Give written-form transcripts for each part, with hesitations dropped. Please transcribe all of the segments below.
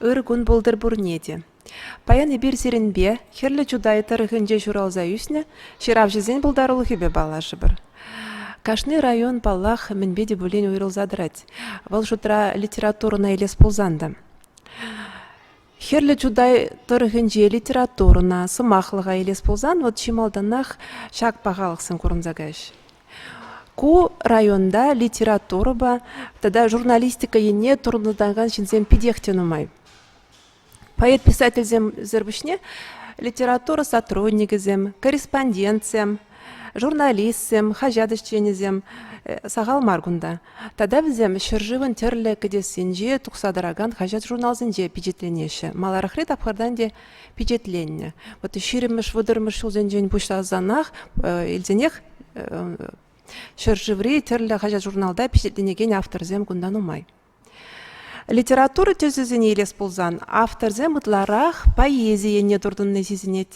Ыр кун пултӑр пурне те. Паян эпир сирӗнпе Хӗрлӗ Чутай тӑрӑхӗнче ҫуралса ӳснӗ ҫыравҫӑсен пултарулӑхӗпе паллашӑпӑр. Кашни район, паллах, мӗнпе те пулин уйрӑлса тӑрать. Вӑл шутра литературӑна илес пулсан та. Хӗрлӗ Чутай тӑрӑхӗнче литературӑна, сӑмахлӑха илес пулсан вӑт чи малтанах ҫак пахалӑхсем курӑнса кайӗҫ. Ку районта литературӑпа тата журналистика енне туртӑнакан ҫынсем питех те нумай. Поэт-писательсемсӗр пуҫне литература сотрудникӗсем, корреспондентсем, журналистсем, хаҫат ӗҫченӗсем сахал мар кунта. Тата вӗсем ҫӗршывӑн тӗрлӗ кӗтессинче тухса тӑракан хаҫат-журналсенче пичетленеҫҫӗ. Маларахри тапхӑртан те пичетленнӗ. Вот ҫирӗммӗш, вӑтӑрмӗш ҫулсенчен пуҫласанах илсенех ҫӗршыври тӗрлӗ хаҫат-журналта пичетленекен авторсем кунта нумай. Литература тӗсӗсене илес пулсан авторсем ытларах поэзи енне туртӑнни сисӗнет.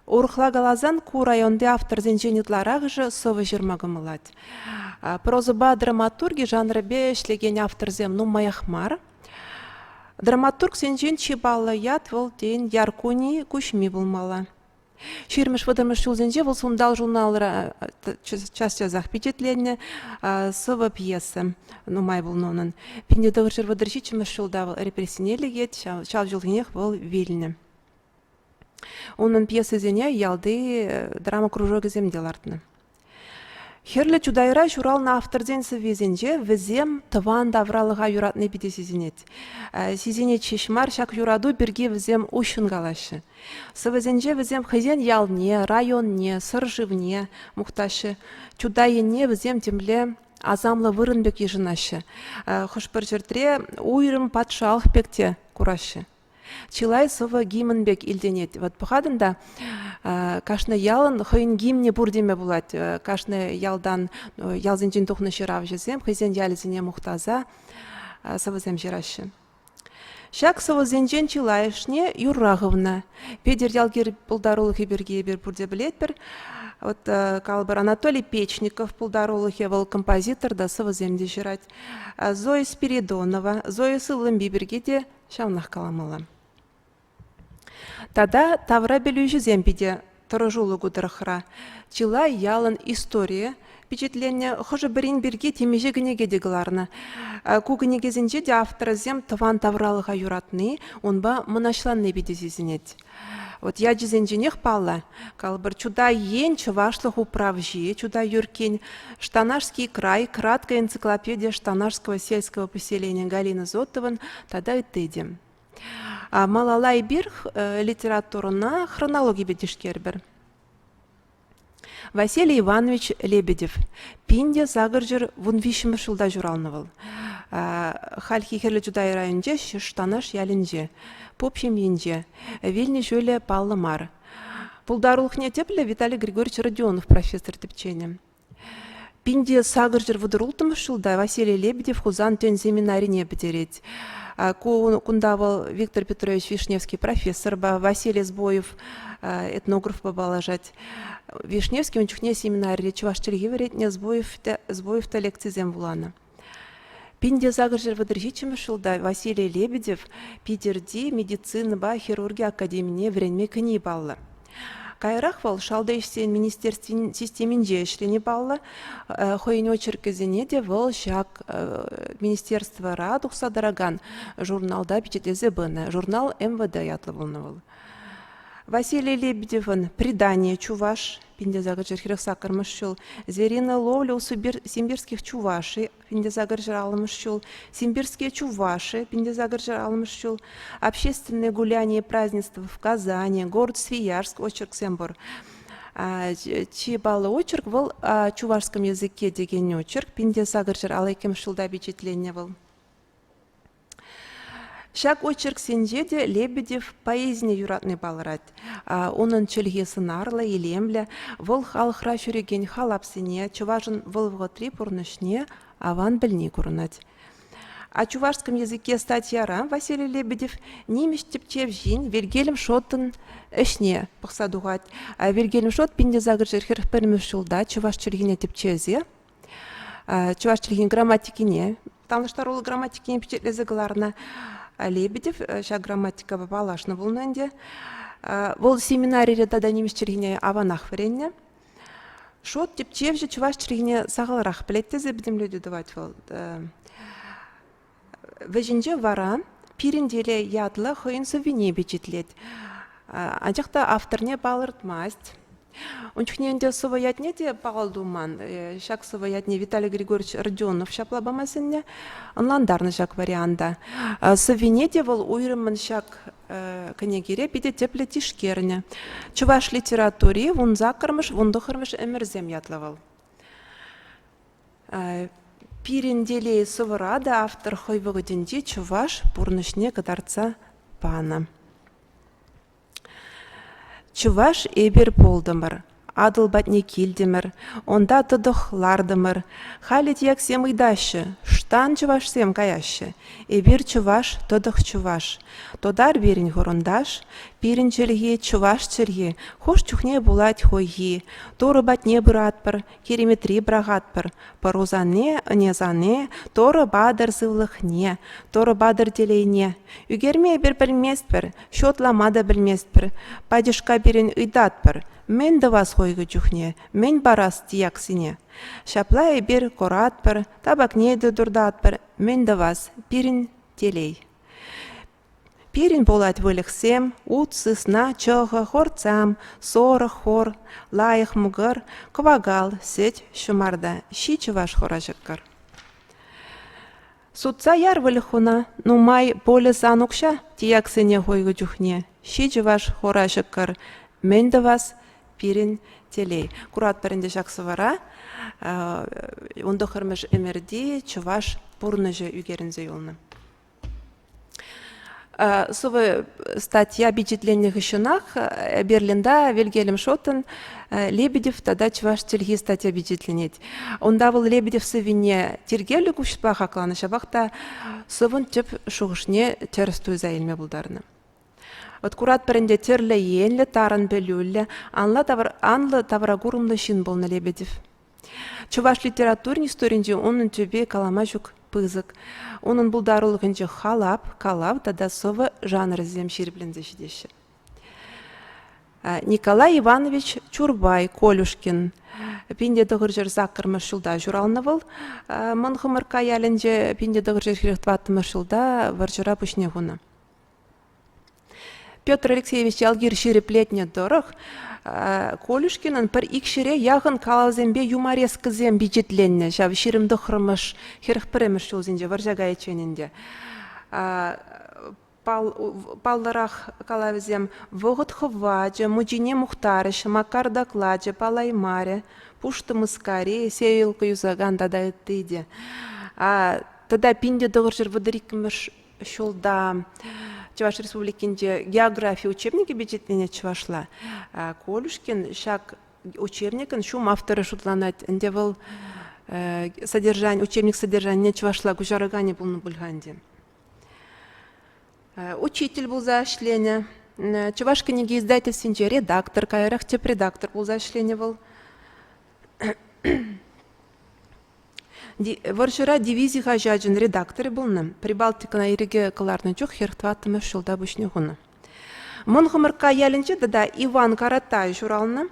Урӑхла каласан, ку районти авторсенчен ытларахӑшӗ сӑвӑ ҫырма кӑмӑллать. Прозӑпа драматурги жанрӗпе ӗҫлекен авторсем нумаях мар. Драматургсенчен чи паллӑ ят вӑл, тен, Яркуни Куҫми пулмалла. Ҫирӗммӗш-вӑтӑрмӗш ҫулсенче вӑл «Сунтал» журналра час-часах пичетленнӗ, сӑвӑ пьеса нумай пулнӑ унӑн. 1937 ҫулта вӑл репрессине лекет, ҫав ҫулхинех вӑл вилнӗ. Унӑн пьесисене ялти драма кружокӗсем те лартнӑ. Хӗрлӗ Чутайра ҫуралнӑ авторсен сӑввисенче вӗсем тӑван тавралӑха юратни питӗ сисӗнет. Сисӗнет ҫеҫ мар, ҫак юрату пирки вӗсем уҫҫӑн калаҫҫӗ. Сӑвӑсенче вӗсем хӑйсен ялне, районне, сӗршывне мухтаҫҫӗ. Чутай енне вӗсем темле асамлӑ вырӑн пек йышӑнаҫҫӗ. Хӑш-пӗр ҫӗртре уйрӑм патшалӑх пек те кураҫҫӗ. Чылай сӑвӑ гимн пек илтӗнет. Вот пӑхатӑн та, кашни ялӑн хӑйӗн гимнӗ пур теме пулать. Кашни ялтан, ялсенчен тухнӑ ҫыравҫӑсем хӑйсен ялӗсене мухтаса сӑвӑсем ҫыраҫҫӗ. Ҫак сӑвӑсенчен чылайӑшне юрра хывнӑ. Петӗр Ялкир пултарулӑхӗ пирки эпир пурте пӗлетпӗр. Вот калӑпӑр, Анатолий Печников пултарулӑхӗ, вӑл композитор та, сӑвӑсем те ҫырать. Зоя Спиридонова, Зоя Сывлӑмпи пирки те Ҫавнах каламалла. Тата тавра пӗлӳҫӗсем питӗ тӑрӑшуллӑ ку тӑрӑхра. Чылай ялӑн историйӗ пичетленнӗ, хӑшӗ-пӗрин пирки темиҫе кӗнеке те кӑларнӑ. Ку кӗнекесенче те авторӗсем тӑван тавралӑха юратни, унпа мӑнаҫланни питӗ сисӗнет. Вот ячӗсенченех паллӑ. Калӑпӑр, Чутай ен чӑвашлӑх управҫи Чутай Юркин, Штанашский край, краткая энциклопедия Штанашского сельского поселения Галина Зотован тата ытти те. Малалла эпир литературӑна хронологипе тишкерӗпӗр. Василий Иванович Лебедев 1813 ҫулта ҫуралнӑ вӑл. Хальхи Хӗрлӗ Чутай районӗнче Штанаш ялӗнче, пуп ҫемйинче. Вилнӗ ҫулӗ паллӑ мар. Пултарулӑхне тӗплӗ Виталий Григорьевич Родионов профессор тӗпченӗ. 1836 ҫулта Василий Лебедев Хусан тӗн семинарине пӗтерет. Ку кунта вӑл Виктор Петрович Вишневский профессорпа, Василий Сбоев этнографпа паллашать. Вишневский ун чухне семинарире чӑваш чӗлхи вӗрентнӗ, Сбоев та, Сбоев та лекцисем вуланӑ. 1837 ҫулта Василий Лебедев Питӗрти медицинӑпа хирурги академине вӗренме кӗни паллӑ. Каярах вӑл Шалти ӗҫсен министерствин системинче ӗҫлени паллӑ. Хӑйӗн очеркӗсене те вӑл ҫак министерствӑра тухса тӑракан журналта пичетлесе пынӑ. Журнал МВД ятлӑ пулнӑ вӑл. Василий Лебедевӑн «Предание чуваш» 1848 ҫул, «Звериная ловля у симбирских чувашей» 1850 ҫул, «Симбирские чуваши» 1850 ҫул, «Общественное гуляние и празднество в Казани», «Город Свияжск» очерксем пур. Чи паллӑ очерк вӑл «Чувашском языке» текен очерк, 1852 ҫулта пичетленнӗ вӑл. Ҫак очерксенче те Лебедев поэзине юратни палӑрать. Унӑн чӗлхи сӑнарлӑ, илемлӗ. Вӑл халӑхра ҫӳрекен халапсене, чӑвашӑн вӑл вӑхӑтри пурнӑҫне аван пӗлни курӑнать. О чувашском языке статьяра Василий Лебедев нимӗҫ тӗпчевҫин Вильгельм Шоттӑн ӗҫне пӑхса тухать. Вильгельм Шотт 1841 ҫулта чӑваш чӗлхине тӗпчесе чӑваш чӗлхин грамматикине, танлаштаруллӑ грамматикине пичетлесе кӑларнӑ. Лебедев ҫак грамматикӑпа паллашнӑ пулнӑ ӗнтӗ. Вӑл семинарире тата нимӗҫ чӗлхине аванах вӗреннӗ. Шот тӗпчевҫӗ чӑваш чӗлхине сахалрах пӗлет тесе пӗтӗмлетӳ тӑвать вӑл. Вӗҫӗнче вара пирӗн теле ятлӑ хӑйӗн сӑввине пичетлет. Анчах та авторне палӑртмасть. Ун чухне ӗнтӗ сӑвӑ ятне те паллӑ туман. Ҫак сӑвӑ ятне Виталий Григорьевич Родионов ҫапла пама сӗннӗ, ӑнлантарнӑ ҫак варианта. Сӑввине те вӑл уйрӑммӑн ҫак кӗнекере питӗ тӗплӗ тишкернӗ. Чӑваш литератури вунсаккӑрмӗш, вунтӑххӑрмӗш ӗмӗрсем ятлӑ вӑл. Пирӗн телей сӑвӑра та автор хӑй вӑхӑтӗнче чӑваш пурнӑҫне кӑтартса панӑ. Чӑваш эпир пултӑмӑр, Атӑл патне килтӗмӗр, унта тӑтӑх лартӑмӑр. Халӗ тияксем ыйтаҫҫӗ, штан чӑвашсем каяҫҫӗ. Эпир чӑваш, тӑтӑх чӑваш. Тутар пирӗн хурӑнташ, пирӗн чӗлхе чӑваш чӗлхи, хӑш чухне пулать хуйхи. Турӑ патне пыратпӑр, Киреметри пӑрахатпӑр. Пӑрусане, ӗнесане, Торӑ патӑр сывлӑхне, Торӑ патӑр телейне. Ӳкерме эпир пӗлместпӗр, счетлама та пӗлместпӗр. Пачӑшка пирӗн ыйтатпӑр, мӗн тӑвас хуйхӑ чухне, мӗн парас тияксене? Ҫапла эпир куратпӑр, табакне те туртатпӑр, мӗн тӑвас, пирӗн телей. Пирӗн пулать выльӑхсем, ут, сысна, чӑхӑ, хорцам, сорӑх, хор, лайӑх мӑкӑр, кӑвакал, сӗт, ҫӑмарта, ҫи чӑваш хура ҫӑкӑр. Сутса яр выльӑхуна, нумай пулӗ сан укҫа, тияксене хуйхӑ чухне, ҫи чӑваш хура ҫӑкӑр, мӗн тӑвас, пирӗн телей. Куратпӑр ӗнтӗ ҫак сӑвӑра 19-мӗш ӗмӗрти чӑваш пурнӑҫӗ ӳкерӗнсе юлнӑ. Сӑвӑ статья пичетленнӗ хыҫҫӑнах Берлинта Вильгельм Шоттен Лебедев тата чӑваш чӗлхи статья пичетленет. Унта вӑл Лебедев сӑввине тиркевлӗ куҫпа хакланӑ, ҫапах та сӑвӑн тӗп шухӑшне тӗрӗс туйса илме пултарнӑ. Вӑт куратпӑр ӗнтӗ тӗрлӗ енлӗ, тарӑн пӗлӳллӗ, анлӑ тавракурӑмлӑ ҫын пулнӑ Лебедев. Чӑваш литературин историйӗнче унӑн тӳпи калама ҫук пысӑк. Унӑн пултарулӑхӗнче халап, калав тата сӑвӑ жанрӗсем ҫирӗпленсе ҫитеҫҫӗ. Николай Иванович Чурбай Колюшкин 1908 ҫулта ҫуралнӑ вӑл. Мӑн Хӑмӑркка ялӗнче 1944 ҫулта вӑрҫӑра пуҫне хунӑ. Петр Алексеевич Ялгир ҫирӗплетнӗ тӑрӑх, Колюшкинӑн пӗр ик ҫӗре яхӑн калавсемпе юморескӑсем пичетленнӗ ҫав 29-мӗш, 41-мӗш ҫулсенче вӑрҫа кайиччен ӗнтӗ. Паллӑрах калавӗсем «Вӑхӑт хӑвачӗ», «Мучине мухтарӗҫ», «Макар доклачӗ», «Палаймарӗ», «Пуштӑ мыскари», «Сеялка юсакан» тата ытти те. Тата 1932 ҫулта Чӑваш Республикинче географи учебникӗ пичетленет чӑвашла. Колюшкин ҫак учебникӑн ҫум авторӗ шутланать. Ӗнтӗ вӑл содержани, учебник содержанине чӑвашла куҫараканӗ пулнӑ пуль-ха ӗнтӗ. Учитель пулса ӗҫленӗ. Чӑваш кӗнеке издательствинче редактор, каярах тӗп редактор пулса ӗҫленӗ вӑл. Вӑрҫӑра дивизи хаҫачӗн редакторӗ пулнӑ, Прибалтикӑна ирӗке кӑларнӑ чух 44-мӗш ҫулта пуҫне хунӑ. Мӑн Хӑмӑркка ялӗнче тата Иван Каратай ҫуралнӑ.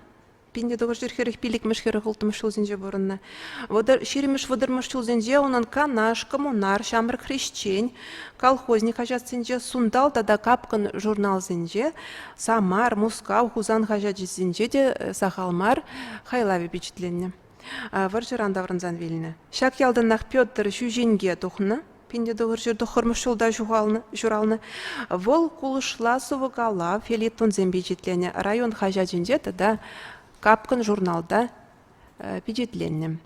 1945-мӗш 46-мӗш ҫулсенче пурӑннӑ. 20-мӗш-30-мӗш ҫулсенче унӑн Канаш, Коммунар, Ҫамрӑк хресчен, Колхозник хаҫатсенче, Сунтал тата Капкӑн журналсенче, Самар, Мускав, Хусан хаҫачӗсенче те сахал мар хайлавӗ пичетленнӗ. Вӑрҫӑран таврӑнсан вилнӗ. Ҫак ялтанах Петр Ҫӳҫенке тухнӑ. 1909 ҫулта ҫухалнӑ, ҫуралнӑ. Вӑл кулӑшла сӑвӑ-калав, фельетонсем пичетленӗ. Район хаҫачӗнче тата Капкӑн журналта пичетленнӗ.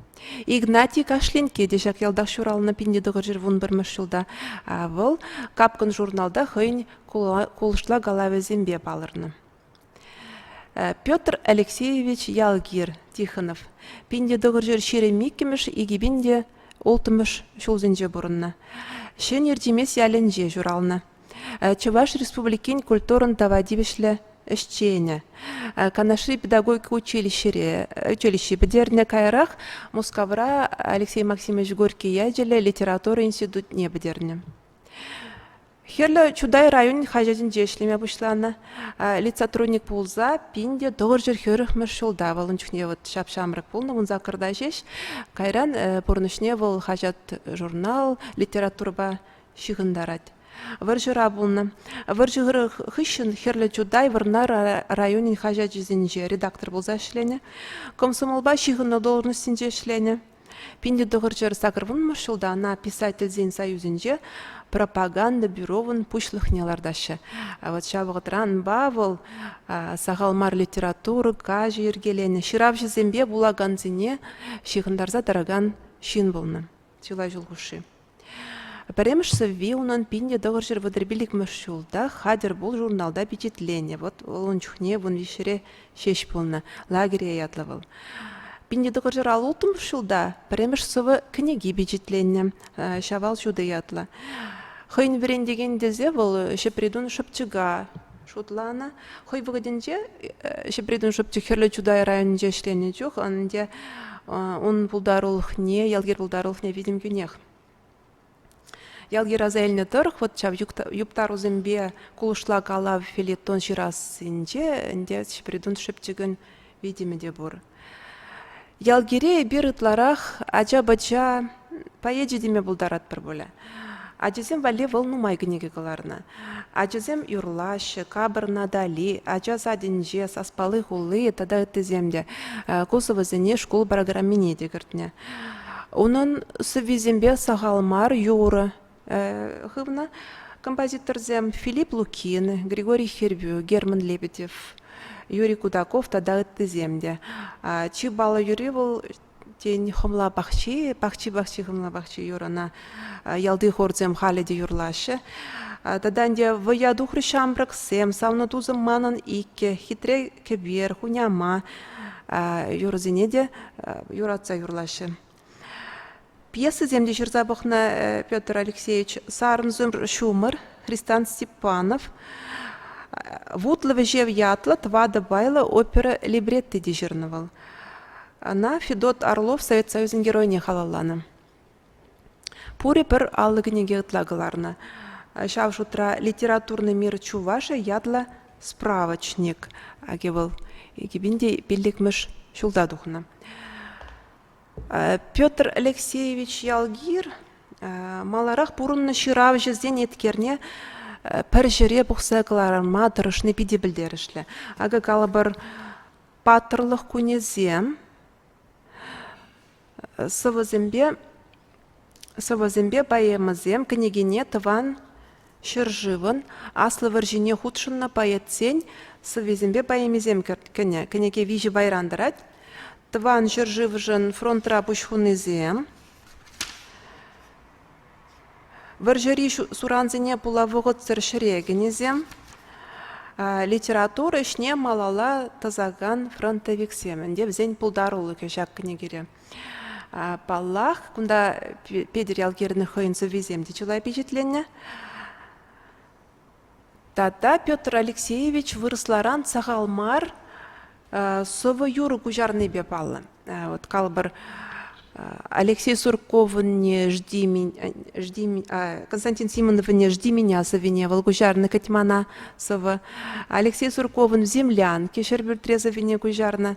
Игнатий Кашлинкке те ҫак ялтах ҫуралнӑ 1911 ҫулта. Вӑл Капкӑн журналта хӑйӗн кулӑшла калавӗсемпе палӑрнӑ. Петр Алексеевич Ялгир Тихонов 1922-мӗш 2006-мӗш ҫулсенче пурӑннӑ. Ҫӗн Ирчемес ялӗнче ҫуралнӑ. Чӑваш Республикин культурӑн тава тивӗҫлӗ ӗҫченӗ. Канашри педагогика училищӗре училище пӗтернӗ. Каярах Мускавра Алексей Максимович Горький ячӗллӗ литература институтне пӗтернӗ. Хӗрлӗ Чутай районӗн хаҫатӗнче ӗҫлеме пуҫланӑ. Литсотрудник пулса 1940-мӗш ҫулта вӑл ун чухне вот ҫап-ҫамрӑк пулнӑ, 18-та ҫеҫ. Кайран пурнӑҫне вӑл хаҫат-журнал, литературӑпа ҫыхӑнтарать. Вӑрҫӑра пулнӑ. Вӑрҫӑ хыҫҫӑн Хӗрлӗ Чутай Вӑрнар районӗн хаҫачӗсенче редактор пулса ӗҫленӗ, комсомолпа ҫыхӑннӑ должноҫсенче ӗҫленӗ. 1980-мӗш ҫулта ӑна Писательсен союзӗнче пропаганда бюровӑн пуҫлӑхне лартаҫҫӗ. Вот ҫав вӑхӑтранпа вӑл сахал мар литература каҫӗ йӗркеленӗ, ҫыравҫӑсемпе вулакансене ҫыхӑнтарса тӑракан ҫын пулнӑ чылай ҫул хушши. Пӗрремӗш сӑвви унӑн 1935-мӗш ҫулта «Хатӗр пул» журналта пичетленнӗ. Вӑт вӑл ун чухне 13-ре ҫеҫ пулнӑ. Лагере ятлӑ вӑл. 1956-мӗш ҫулта пӗрремӗш сӑвӑ кӗнеки пичетленнӗ. Ҫавал ҫутӑ ятлӑ. Хӑйӗн вӗрентекен тесе вӑл Ҫӗпритун Шӑпчӑка шутланӑ. Хӑй вӑхӑтӗнче Ҫӗпритун Шӑпчӑк Хӗрлӗ Чутай районӗнче ӗҫленӗ чух ӗнтӗ ун пултарулӑхне, ялгир пултарулӑхне витӗм кӳнех. Ялгир аса илнӗ тӑрӑх, вот ҫав юптарусемпе кулӑшла калав фельетон ҫырассинче ӗнтӗ Ҫӗпритун Шӑпчӑкӑн витӗмӗ те пур. Ялгире эпир ытларах ача-пӑча поэчӗ теме пултаратпӑр пулӗ. Ачасем валли вӑл нумай кӗнеке кӑларнӑ. Ачасем юрлаҫҫӗ, Капӑр Натали, Ача садӗнче, Саспалли хулли тата ыттисем те. Ку сӑвӑсене шкул программине те кӗртнӗ. Унӑн сӑввисемпе сахал мар юрӑ хывнӑ композиторсем Филипп Лукин, Григорий Хӗрпӳ, Герман Лебедев, Юрий Кудаков тата ыттисем те. Чи паллӑ юрри вӑл тен хӑмла пахчи, пахчи-пахчи хӑмла пахчи юрӑна ялти хорсем халӗ те юрлаҫҫӗ. Тата ӗнтӗ вӑййа тухрӗҫ ҫамрӑксем, савнӑ тусӑм манӑн иккӗ, хитре кӗпер, хуняма юрӑсене те юратса юрлаҫҫӗ. Пьесӑсем те ҫырса пӑхнӑ Петр Алексеевич. Сарӑмсӑр ҫумӑр, Христан Степанов, Вутлӑ вӗҫев ятлӑ тӑватӑ пайлӑ опера либретти те ҫырнӑ вӑл. Ӑна Федот Орлов Совет Союзӗн геройне халалланӑ. Пурӗ пӗр 50 кӗнеке ытла кӑларнӑ. Ҫав шутра «Литературный мир Чуваши» ятлӑ справочник. Акӑ вӑл 2005-мӗш ҫулта тухнӑ. Петр Алексеевич Ялгир маларах пурӑннӑ ҫыравҫӑсен еткерне пӗр ҫӗре пухса кӑларма тӑрӑшни питӗ пӗлтерӗшлӗ. Акӑ калӑпӑр, паттӑрлӑх кунӗсем сӑвӑсемпе сӑвӑсемпе поэмӑсем кӗнекене тӑван ҫӗршывӑн Аслӑ вӑрҫине хутшӑннӑ поэтсен сӑввисемпе поэмисем кӗнӗ. Кӗнеке виҫӗ пайран тӑрать. Тӑван ҫӗршывшӑн фронтра пуҫ хунисем, вӑрҫӑри сурансене пула вӑхӑтсӑр ҫӗре кӗнисем, литература ӗҫне малалла тӑсакан фронтовиксем. Ӗнтӗ вӗсен пултарулӑхӗ ҫак кӗнекере. Паллах, кунта Петӗр Ялкирӗн хӑйӗн сӑввисем те чылай пичетленнӗ. Тата Петр Алексеевич вырӑсларан сахал мар сӑвӑ-юрӑ куҫарнипе паллӑ. Вот калӑпӑр, Алексей Сурковӑнне «Жди жди, Константин Симоновӑнне «Жди меня» сӑввине вӑл куҫарнӑ «Кӗт мана» сӑвӑ. Алексей Сурковӑн «Землянки» ҫӗрпӳртре сӑввине куҫарнӑ.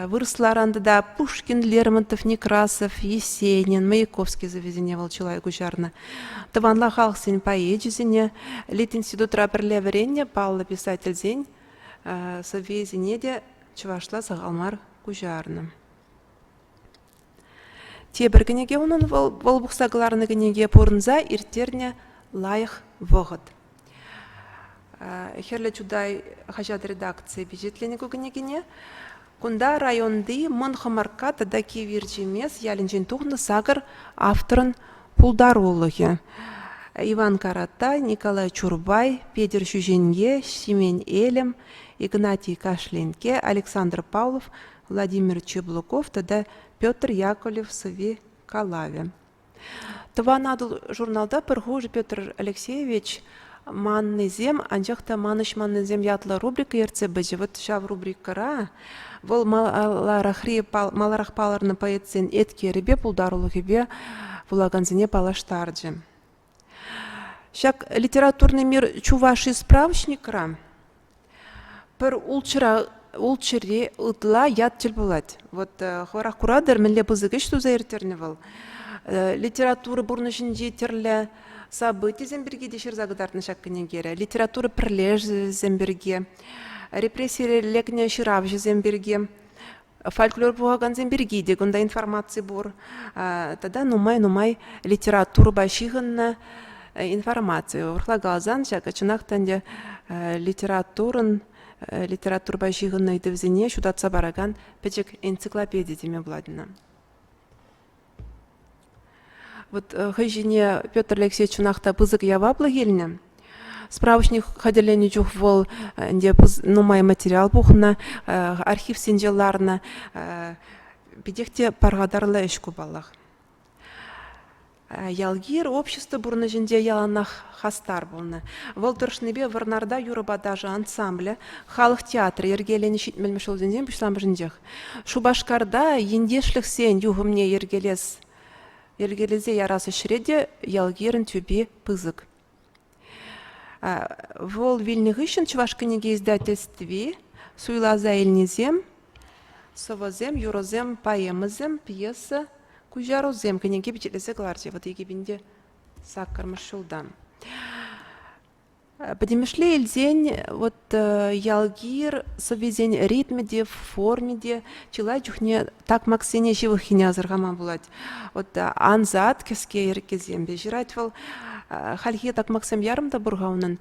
Вырӑсларан тата Пушкин, Лермонтов, Некрасов, Есенин, Маяковский сӑввисене вӑл чылай куҫарнӑ. Тӑванла халӑхсен поэчӗсене, Литинститутра пӗрле вӗреннӗ паллӑ писательсен сӑввисене те чӑвашла сахал мар куҫарнӑ. Тепӗр кӗнеке унӑн вӑл, вӑл пухса кӑларнӑ кӗнеке пурӑнса ирттернӗ лайӑх вӑхӑт. Хӗрлӗ Чутай хаҫат редакцийӗ пичетленӗ ку кӗнекене. Кунта районти Мӑн Хӑмаркка тата Кивирчемес ялӗнчен тухнӑ сакӑр авторӑн пултарулӑхӗ. Иван Каратай, Николай Чурбай, Петӗр Ҫӳҫенке, Ҫемен Элӗм, Игнатий Кашленке, Александр Павлов, Владимир Чеблуков тата Петр Яковлев сӑвви калавӗ. Тӑван Атӑл журналта пӗр хушӑ Петр Алексеевич «Маннисем, анчах та манӑҫманнисем» ятлӑ рубрика ертсе пычӗ. Вот ҫав рубрикӑра вӑл маларахри маларах палӑрнӑ поэтсен еткерӗпе, пултарулӑхӗпе вулакансене паллаштарчӗ. Ҫак «Литературный мир Чувашии» справочникра пӗр ултҫӗре ытла ят тӗл пулать. Вот хӑвӑрах куратӑр, мӗнле пысӑк ӗҫ туса ирттернӗ вӑл. Литература пурнӑҫӗнчи тӗрлӗ событисем пирки те ҫырса кӑтартнӑ ҫак кӗнекере. Литература пӗрлешӗвӗсем пирки, репрессире лекнӗ ҫыравҫӑсем пирки, фольклор пухакансем пирки те кунта информаци пур. Тата нумай-нумай литературӑпа ҫыхӑннӑ информаци. Урӑхла каласан, ҫакӑ чӑнах та ӗнтӗ литературӑн литературӑпа ҫыхӑннӑ ыйтӑвсене ҫутатса паракан пӗчӗк энциклопеди теме пулать ӑна. Вот хӑй ҫине Петр Алексеевич чӑнах та пысӑк яваплӑх илнӗ. Справочник хатӗрленӗ чух вӑл ӗнтӗ нумай материал пухнӑ, архивсенче ларнӑ. Питех те пархатарлӑ ӗҫ ку паллах. Ялгир общество пурнӑҫӗнче яланах хастар пулнӑ. Вӑл тӑрӑшнипе Вӑрнарта юрӑпа ташӑ ансамблӗ, халӑх театрӗ йӗркеленӗ ҫитмӗлмӗш ҫулсенчен пуҫламӑшӗнчех. Шупашкарта ентешлӗхсен юхӑмне йӗркелес йӗркелесе ярас ӗҫре те Ялгирӑн тӳпи пысӑк. Вӑл вилнӗ хыҫҫӑн Чӑваш кӗнеке издательстви суйласа илнисем сӑвӑсем, юрӑсем, поэмӑсем, пьеса, куҫарусем кӗнеке пичетлесе кӑларчӗ. Вӑт 2008-мӗш ҫулта. Пӗтӗмӗшле илсен, вот Ялгир сӑввисен ритмӗ те, форми те чылай чухне такмаксене ҫывӑххине асӑрхама пулать. Вот ансат кӗске йӗркесемпе ҫырать вӑл. Хальхи такмаксем ярӑм та пур-ха унӑн.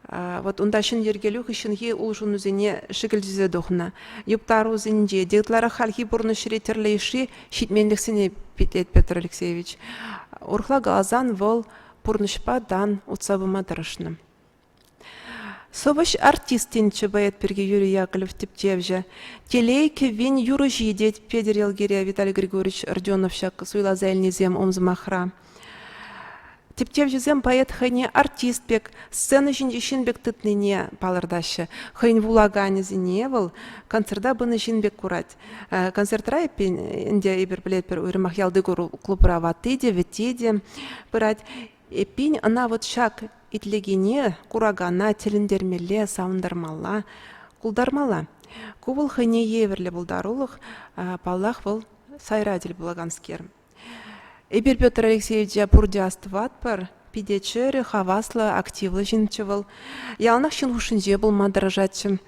Вот унта ҫӗн йӗркелӳ хыҫҫӑнхи улшӑнусене шӗкӗлчесе тухнӑ. Юптарусенче те ытларах хальхи пурнӑҫри тӗрлӗ йышши ҫитменлӗхсене питлет Петр Алексеевич. Урӑхла каласан, вӑл пурнӑҫпа тан утса пыма тӑрӑшнӑ. Сӑвӑҫ артист тенӗччӗ поэт пирки Юрий Яковлев тӗпчевҫӗ. Телей кӗввин юрӑҫи тет Петӗр Ялгире Виталий Григорьевич Родионов ҫак суйласа илнисем умсӑмахра. Тӗпчевҫӗсем поэт хӑйне артист пек, сцена ҫинчи ҫын пек тытнине палӑртаҫҫӗ. Хӑйӗн вулаканӗсене вӑл концерта пынӑ ҫын пек курать. Концертра эппин ӗнтӗ эпир пӗлетпӗр, уйрӑмах ялти клубра ватти те, вӗтти те пырать. Эппин, ӑна вӑт ҫак итлекене, куракана тӗлӗнтермелле, савӑнтармалла, култармалла. Ку вӑл хӑйне евӗрлӗ пултарулӑх, паллах, вӑл сайра тӗл пулаканскер. Эпир Петр Алексеевича пурте астӑватпӑр. Питӗ чӗрӗ, хаваслӑ, активлӑ ҫынччӗ вӑл. Яланах ҫын хушшинче пулма тӑрӑшатчӗ.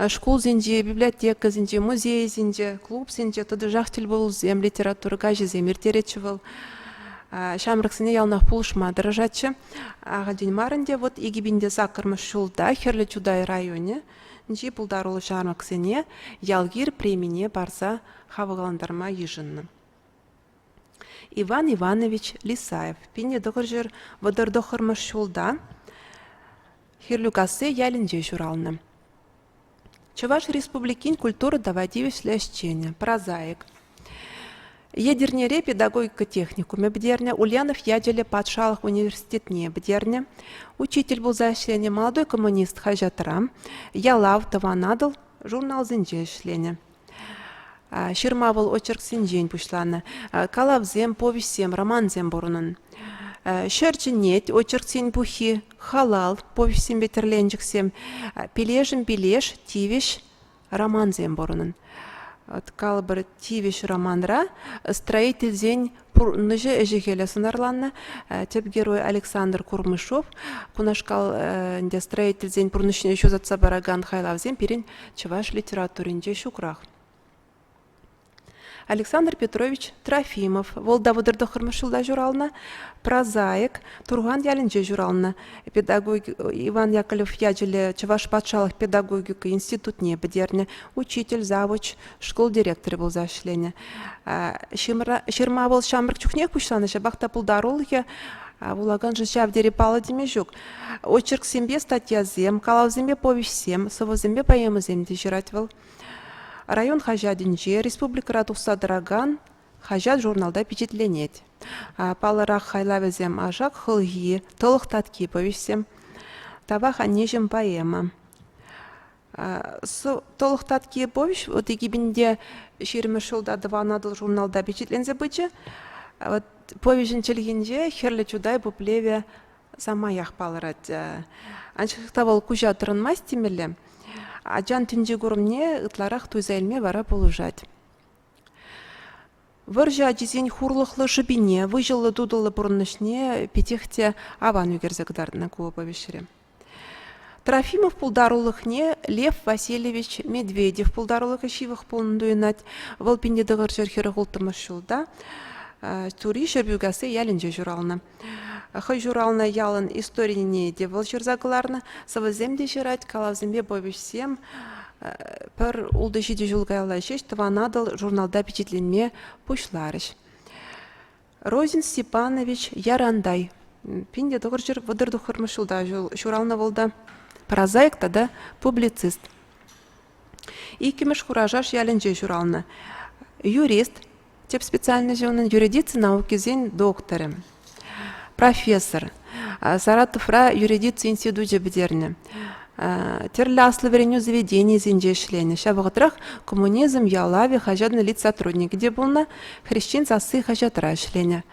Шкулсенче, библиотекӑсенче, музейсенче, клубсенче тӑтӑшах тӗлпулусем, литература каҫӗсем ирттеретчӗ вӑл. Ҫамрӑксене яланах пулӑшма тӑрӑшатчӗ. Ахальтен мар ӗнтӗ вӑт 2008-мӗш ҫулта Хӗрлӗ Чутай районӗнчи пултаруллӑ ҫамрӑксене Ялгир премине парса хавхалантарма йышӑннӑ. Иван Иванович Лисаев 1939 ҫулта Хирлӳкасси ялӗнче ҫуралнӑ. Чӑваш Республикин культура тава тивӗҫлӗ ӗҫченӗ, прозаик. Етӗрнере педагогика техникумӗ пӗтернӗ, Ульянов ячӗллӗ патшалӑх университетне пӗтернӗ, учитель пулса ӗҫленӗ, «Молодой коммунист» хаҫатра, «Ялав», «Тӑван Атӑл» журналсенче ӗҫленӗ. Ҫырма вӑл очерксенчен пуҫланӑ. Калавсем, повеҫсем, романсем пур унӑн. Ҫӗр чӗнет очерксен пуххи, халал, повеҫсемпе тӗрленчӗксем, Пилешӗм пилеш, тивӗҫ романсем пур унӑн. Калӑпӑр, тивӗҫ романра строительсен пурнӑҫӗ ӗҫӗ-хӗлӗ сӑнарланнӑ. Тӗп герой Александр Курмышов кунашкал ӗнтӗ строительсен пурнӑҫне ҫутатса паракан хайлавсем пирӗн чӑваш литературинче ҫукрах. Александр Петрович Трофимов, вӑл та 39-мӗш ҫулта ҫуралнӑ, прозаик, Турхан ялӗнче ҫуралнӑ. Педагог Иван Яковлев ячӗллӗ Чӑваш патшалӑх педагогика институтне пӗтернӗ, учитель, завуч, шкул директорӗ пулса ӗҫленӗ. Ҫырма вӑл ҫамрӑк чухнех пуҫланӑ, ҫапах та пултарулӑхӗ вулаканшӑн ҫав тери паллӑ теме ҫук. Очерксемпе статьясем, калавсемпе повеҫсем, сӑвӑсемпе поэмӑсем те ҫырать вӑл. Район хаҫатӗнче республикӑра тухса тӑракан хаҫат-журналта пичетленет. Паллӑрах хайлавӗсем Ашак хӑлхи, Тӑлӑх татки повеҫсем, Тавах аннеҫӗм поэма. Тӑлӑх татки повеҫ вот 2020 ҫулта Тӑван Атӑл журналта пичетленсе пычӗ. Вот повеҫӗн чӗлхинче Хӗрлӗ Чутай пуплевӗ. самаях палӑрать. Анчах та вӑл куҫа тӑрӑнмасть темелле. Ачан тӗнче курӑмне ытларах туйса илме вара пулӑшать. Вӑрҫӑ ачисен хурлӑхлӑ шӑпине, выҫӑллӑ-тутӑллӑ пурнӑҫне питех те аван ӳкерсе кӑтартнӑ ку повеҫре. Трофимов пултарулӑхне Лев Васильевич Медведев пултарулӑхӗ ҫывӑх пулнӑн туйӑнать. Вӑл 1946 ҫулта Тури Ҫӗрпӳкасси ялӗнче ҫуралнӑ. Хӑй ҫуралнӑ ялӑн историне те вӑл ҫырса кӑларнӑ, сӑвӑсем те ҫырать, калавсемпе повеҫсем пӗр ултӑ-ҫичӗ ҫул каялла ҫеҫ Тӑван Атӑл журналта пичетленме пуҫларӗҫ. Розин Степанович Ярантай 1939 ҫулта ҫуралнӑ вӑл та, прозаик тата публицист. Иккӗмӗш Хурашаш ялӗнче ҫуралнӑ. Юрист, тӗп специальноҫӗ унӑн юридици наукисен докторӗ, профессор. Саратовра юридици институчӗ пӗтернӗ. Тӗрлӗ аслӑ вӗренӳ заведенийӗсенче ӗҫленӗ. Ҫав вӑхӑтрах «Коммунизм ялавӗ» хаҫатӑн литсотрудникӗ те пулнӑ, «Хресчен сасси» хаҫатра ӗҫленӗ.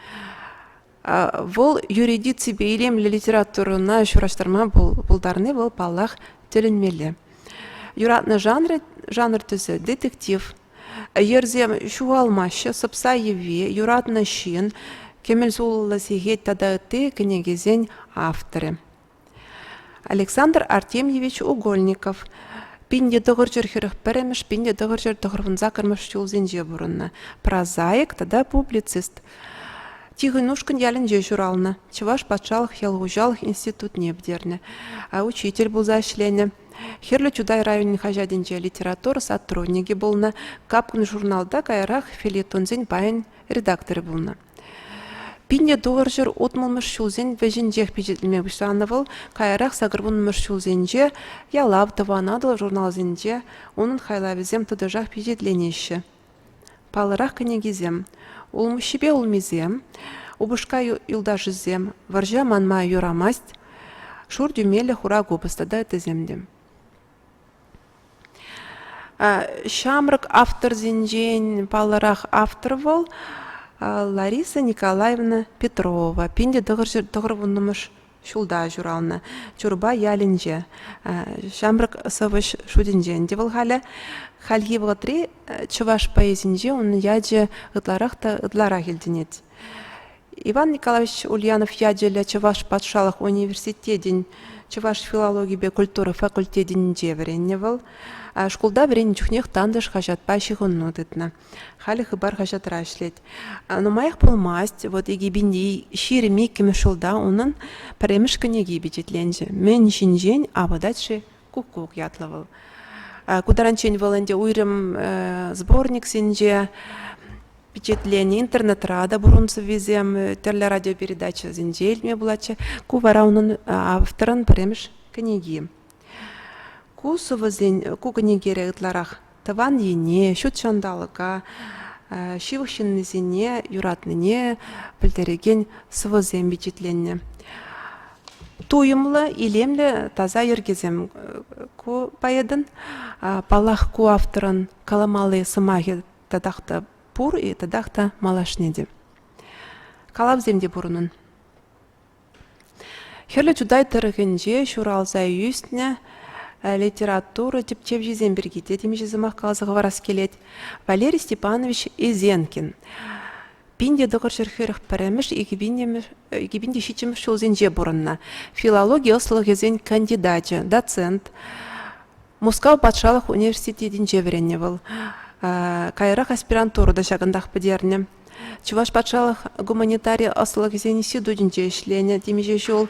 Вӑл юридиципе илемлӗ литературӑна ҫураҫтарма пултарни вӑл, паллах, тӗлӗнмелле. Юратнӑ жанрӗ, жанр тӗсӗ детектив. Йӗрсем ҫухалмаҫҫӗ, сӑпса йӑви, юратнӑ ҫын, кӗмӗл сулӑллӑ сехет тата ытти кӗнекесен авторӗ. Александр Артемьевич Угольников 1941 1998 ҫулсенче пурӑннӑ, прозаик тата публицист. Тихӑнушкӑнь ялӗнче ҫуралнӑ, Чӑваш патшалӑх ял хуҫалӑх институтне пӗтернӗ, учитель пулса ӗҫленӗ. Хӗрлӗ Чутай районӗн хаҫатӗнче литература сотрудникӗ пулнӑ, Капкӑн журналта каярах фельетонсен пайӗн редакторӗ пулнӑ. 1960-мӗш ҫулсен вӗҫӗнчех пичетлеме пуҫланӑ вӑл, каярах 80-мӗш ҫулсенче Ялав, Тӑван Атӑл журналсенче унӑн хайлавӗсем тӑтӑшах пичетленеҫҫӗ. Паллӑрах кӗнекисем: Улмуҫҫипе улмисем, Упӑшка юлташӗсем, Вӑрҫа манма юрамасть, Шур тӳмеллӗ хура купӑс тата ыттисем те. Ҫамрӑк авторсенчен паллӑрах автор вӑл Лариса Николаевна Петрова, 1990-мӗш ҫулта ҫуралнӑ, Чурпа ялӗнче. Ҫамрӑк сӑвӑҫ шутӗнче ӗнтӗ вӑл халӗ. Хальхи вӑхӑтри чӑваш поэзинче унӑн ячӗ ытларах та ытларах илтӗнет. Иван Николаевич Ульянов ячӗллӗ Чӑваш патшалӑх университетӗн чӑваш филологипе культура факультетӗнче вӗреннӗ вӑл. Шкулта вӗреннӗ чухнех «Тантӑш» хаҫатпа ҫыхӑну тытнӑ. Халӗ «Хыпар» хаҫатра ӗҫлет. Нумаях пулмасть, вот 2022 ҫулта унӑн пӗрремӗш кӗнеки пичетленчӗ. «Мӗн ҫинчен авӑтать-ши куккук» ятлӑ вӑл. Ку таранччен вӑл ӗнтӗ уйрӑм сборниксенче пичетленӗ, интернетра та пур ун сӑввисем, тӗрлӗ радиопередачӑсенче илтме пулатчӗ. Ку вара унӑн авторӑн пӗрремӗш кӗнеки. Ку сӑвӑсен, ку кӗнекере ытларах тӑван ене, ҫут ҫанталӑка, ҫывӑх ҫыннисене юратнине пӗлтерекен сӑвӑсем пичетленнӗ. Туйӑмлӑ, илемлӗ, таса йӗркесем ку поэтӑн. Паллах, ку авторӑн каламалли сӑмахӗ татах та пур-и, татах та малашне те. Калавсем те пур унӑн. Хӗрлӗ Чутай тӑрӑхӗнче ҫуралса ӳснӗ литература тӗпчевҫисем пирки те темиҫе сӑмах каласа хӑварас килет. Валерий Степанович Изенкин 1941-мӗш 2007 ҫулсенче пурӑннӑ. Филологи ӑслӑлӑхӗсен кандидачӗ, доцент, Мускав патшалӑх университетӗнче вӗреннӗ вӑл. Каярах аспирантура та ҫакӑнтах пӗтернӗ. Чӑваш патшалӑх гуманитари ӑслӑлӑхӗсен институтӗнче ӗҫленӗ темиҫе ҫул.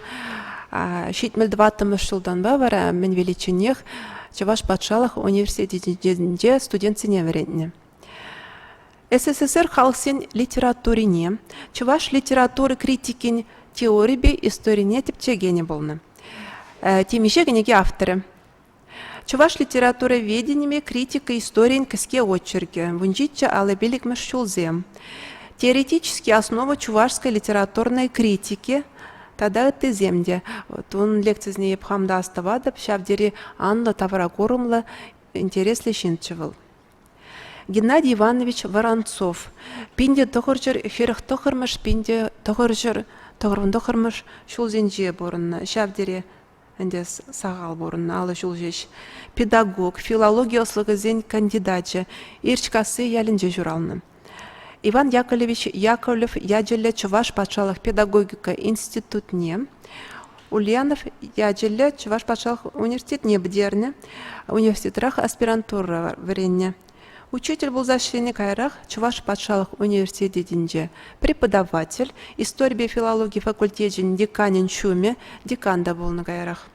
74-мӗш ҫултанпа вара мӗн виличченех Чӑваш патшалӑх университетӗнче студентсене вӗрентнӗ. СССР халӑхсен литературине, чӑваш литература критикин теорипе историне тӗпчекенӗ пулнӑ. Темиҫе кӗнеке авторӗ. Чӑваш литературоведенипе критика историйӗн кӗске очеркӗ, вунҫиччӗ аллӑ пиллӗкмӗш ҫулсем, Теоретические основы чувашской литературной критики тата ыттисем те. Вот ун лекцисене эп хам та астӑватӑп, ҫав тери анлӑ тавракурӑмлӑ, интереслӗ ҫынччӗ вӑл. Геннадий Иванович Воронцов 1949-мӗш 19 Тӑхӑрвун тӑххӑрмӗш ҫулсенче пурӑннӑ. Ҫав тери ӗнтӗ сахал пурӑннӑ, 50 ҫул ҫеҫ. Педагог, филологи ӑслӑхӗсен кандидачӗ, Ирчкасси ялӗнче ҫуралнӑ. Иван Яковлевич Яковлев ячӗллӗ Чӑваш патшалӑх педагогика институтне, Ульянов ячӗллӗ Чӑваш патшалӑх университетне пӗтернӗ, университетрах аспирантура вӗреннӗ. Учитель пулса ӗҫленӗ каярах Чӑваш патшалӑх университетӗнче преподаватель, историпе филологи факультечӗн деканӗн ҫумӗ, декан та пулнӑ каярах.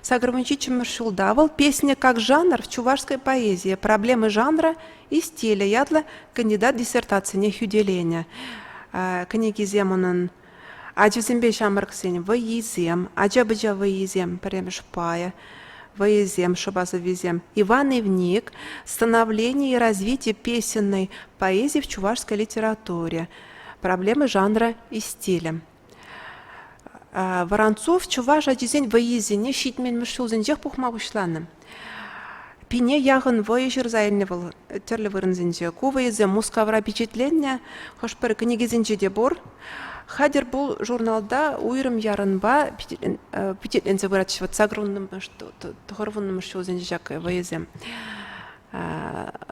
87-мӗш ҫулта вӑл «Песня как жанр в чувашской поэзии. Проблемы жанра и стиля» ятлӑ кандидат диссертацине хӳтӗленӗ. Кӗнекисем унӑн Ачасемпе ҫамрӑксен вӑййисем, ача-пӑча вӑййисем пӗрремӗш пайӗ, вӑйӑсем, шӑпа сӑввисем, Иван Ивник, Становление и развитие песенной поэзии в чувашской литературе, Проблемы жанра и стиля. Воронцов чӑваш ачисен вӑййисене ҫитмӗлмӗш ҫулсенчех пухма пуҫланӑ. Пине яхӑн вӑйӑ ҫырса илнӗ вӑл тӗрлӗ вырӑнсенче. Ку вӑйӑсем Мускавра пичетленнӗ, хӑш-пӗр кӗнекесенче те пур. Хатӗр пул журналта уйрӑм ярӑнпа пичетленсе пыратчӗ. Вот сакӑрвуннӑмӗш, тӑхӑрвуннӑмӗш ҫулсенче ҫак вӑйӑсем.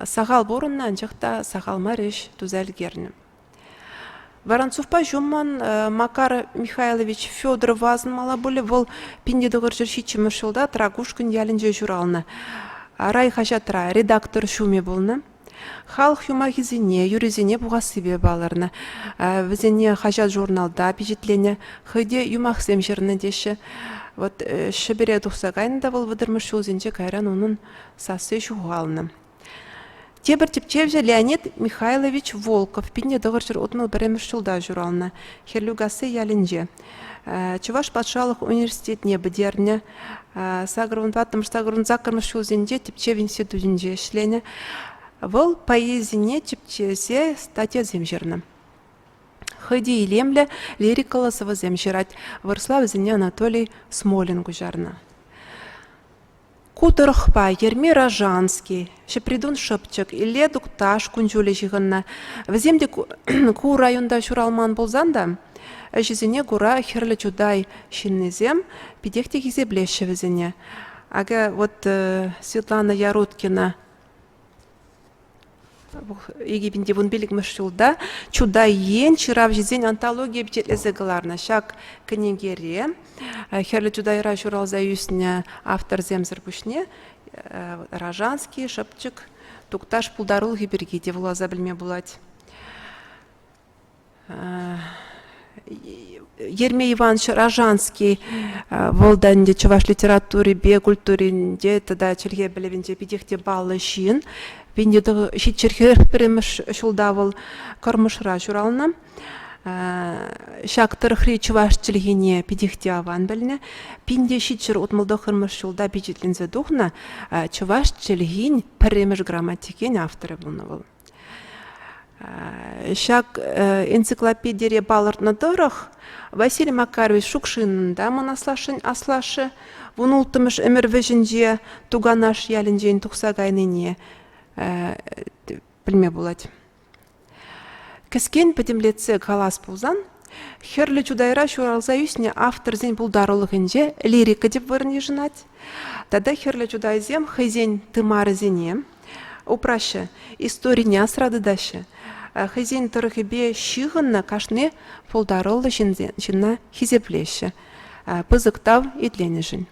Сахал пурӑннӑ, анчах та сахал мар ӗҫ туса ӗлкернӗ. Воронцовпа ҫуммӑн Макар Михайлович Федорова асӑнмалла пулӗ. Вӑл 1907 ҫулта Тракушкӑнь ялӗнче ҫуралнӑ. Райхаҫатра редактор ҫумӗ пулнӑ. Халӑх юмахӗсене, юррисене пухассипе палӑрнӑ. Вӗсене хаҫат-журналта пичетленӗ, хӑй те юмахсем ҫырнӑ теҫҫӗ. Вот Ҫӗпӗре тухса кайнӑ та вӑл вӑтӑрмӗш ҫулсенче кайран унӑн сасси ҫухалнӑ. Тепӗр тӗпчевҫӗ Леонид Михайлович Волков 1961 ҫулта ҫуралнӑ, Хӗрлӳкасси ялӗнче. Чӑваш патшалӑх университетне пӗтернӗ, 88-88 ҫулсенче тӗпчев институтӗнче ӗҫленӗ. Вӑл поэзине тӗпчесе статьясем ҫырнӑ. Хӑй те илемлӗ лирикӑллӑ сӑвӑсем ҫырать, вырӑсла вӗсене Анатолий Смолин куҫарнӑ. Ку тӑрӑхпа Ерми Рожанский, Ҫӗпритун Шӑпчӑк, Илле Тукташ кун-ҫулӗ ҫыхӑннӑ. Вӗсем те ку районта ҫуралман пулсан та ӗҫӗсене кура Хӗрлӗ Чутай ҫыннисем питех те хисеплеҫҫӗ вӗсене. Акӑ вот Светлана Яруткина 2015 ҫулта Чутай ен ҫыравҫисен антологийӗ пичетлесе кӑларнӑ. Ҫак кӗнекере Хӗрлӗ Чутайра ҫуралса ӳснӗ авторсемсӗр пуҫне Рожанский, Шӑпчӑк, Тукташ пултарулӑхӗ пирки те вуласа пӗлме пулать. Ермей Иванович Рожанский вӑл та ӗнтӗ чӑваш литературипе культуринче тата чӗлхе пӗлӗвӗнче питех те паллӑ ҫын. 1741 ҫулта вӑл Кӑрмӑшра ҫуралнӑ. Ҫак тӑрӑхри чӑваш чӗлхине питех те аван пӗлнӗ. 1769 ҫулта пичетленсе тухнӑ чӑваш чӗлхин пӗрремӗш грамматикин авторӗ пулнӑ вӑл. Ҫак энциклопедире палӑртнӑ тӑрӑх, Василий Макарович Шукшинӑн та мӑн аслашшӗн аслашшӗ вунулттӑмӗш ӗмӗр вӗҫӗнче Туканаш ялӗнчен тухса кайнине пӗлме пулать. Кӗскен пӗтӗмлетсе калас пулсан, Хӗрлӗ Чутайра ҫуралса ӳснӗ авторсен пултарулӑхӗнче лирика тӗп вырӑн йышӑнать тата Хӗрлӗ Чутайсем хӑйсен тымарӗсене упраҫҫӗ, историне асра тытаҫҫӗ. Хӑйсен тӑрӑхӗпе ҫыхӑннӑ кашни пултаруллӑ ҫынна хисеплеҫҫӗ. Пысӑк тав итленӗшӗн.